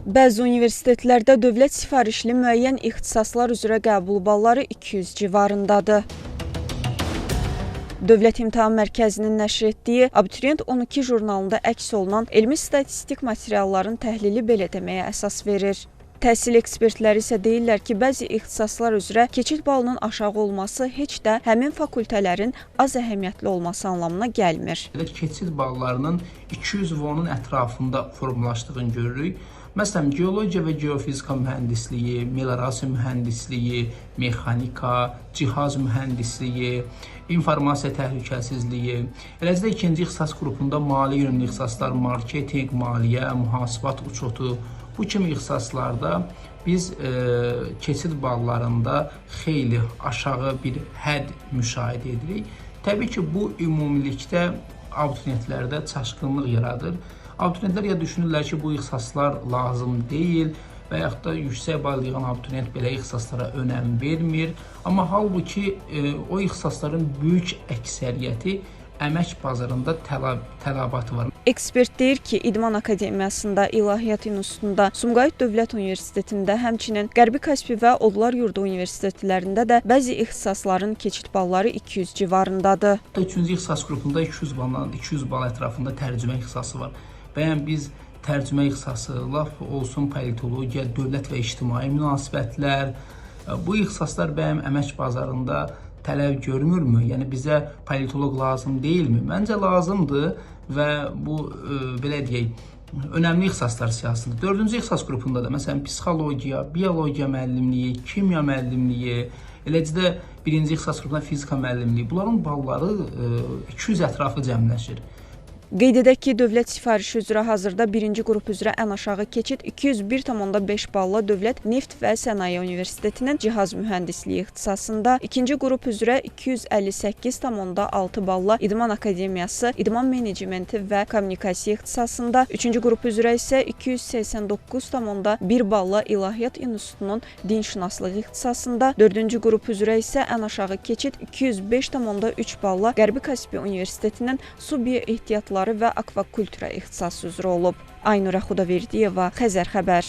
Bəzi universitetlərdə dövlət sifarişli müəyyən ixtisaslar üzrə qəbul balları 200 civarındadır. Dövlət İmtahan Mərkəzinin nəşr etdiyi Abituriyent 12 jurnalında əks olunan elmi statistik materialların təhlili belə deməyə əsas verir. Təhsil ekspertləri isə deyirlər ki, bəzi ixtisaslar üzrə keçid balının aşağı olması heç də həmin fakültələrin az əhəmiyyətli olması anlamına gəlmir. Keçid ballarının 200 və onun ətrafında formalaşdığını görürük. Məsələn, geologiya və geofizika mühəndisliyi, meliorasiya mühəndisliyi, mexanika, cihaz mühəndisliyi, informasiya təhlükəsizliyi, eləcə də ikinci ixtisas qrupunda maliyyə yönümlü ixtisaslar, marketinq, maliyyə, mühasibat uçotu, bu kimi ixtisaslarda biz keçid ballarında xeyli aşağı bir hədd müşahidə edirik. Təbii ki, bu ümumilikdə abituriyentlərdə çaşqınlıq yaradır. Abituriyentlər ya düşünürlər ki, bu ixtisaslar lazım deyil və yaxud da yüksək bal yığan abituriyent belə ixtisaslara önəm vermir. Amma halbuki o ixtisasların böyük əksəriyyəti əmək bazarında tələbatı var. Ekspert deyir ki, İdman Akademiyasında, İlahiyyat İnstitutunda, Sumqayıt Dövlət Universitetində, həmçinin Qərbi Kaspi və Odlar Yurdu Universitetlərində də bəzi ixtisasların keçid balları 200 civarındadır. Üçüncü ixtisas qrupunda 200 bal ətrafında tərcümə ixtisası var. Bəyən biz tərcümə ixtisası, laf olsun politologiya, dövlət və ictimai münasibətlər, bu ixtisaslar bəyəm əmək bazarında tələb görmürmü? Yəni bizə politoloq lazım deyilmi? Məncə lazımdır və bu belə deyək, önəmli ixtisaslar siyahısında. Dördüncü ixtisas qrupunda da məsələn psixologiya, biologiya müəllimliyi, kimya müəllimliyi, eləcə də birinci ixtisas qrupunda fizika müəllimliyi, bunların balları 200 ətrafı cəmləşir. Qeyd edək ki, dövlət sifarişi üzrə hazırda birinci qrup üzrə ən aşağı keçid 201,5 balla Dövlət Neft və Sənaye Universitetinin cihaz mühəndisliyi ixtisasında, ikinci qrup üzrə 258,6 balla İdman Akademiyası, İdman Menecmenti və Kommunikasiya ixtisasında, üçüncü qrup üzrə isə 289,1 balla İlahiyyat İnstitutunun dinşünaslığı ixtisasında, dördüncü qrup üzrə isə ən aşağı keçid 205,3 balla Qərbi Kaspi Universitetinin su bioehtiyatları və akvakultura ixtisası üzrə olub. Aynura Xudaverdiyeva, Xəzər Xəbər.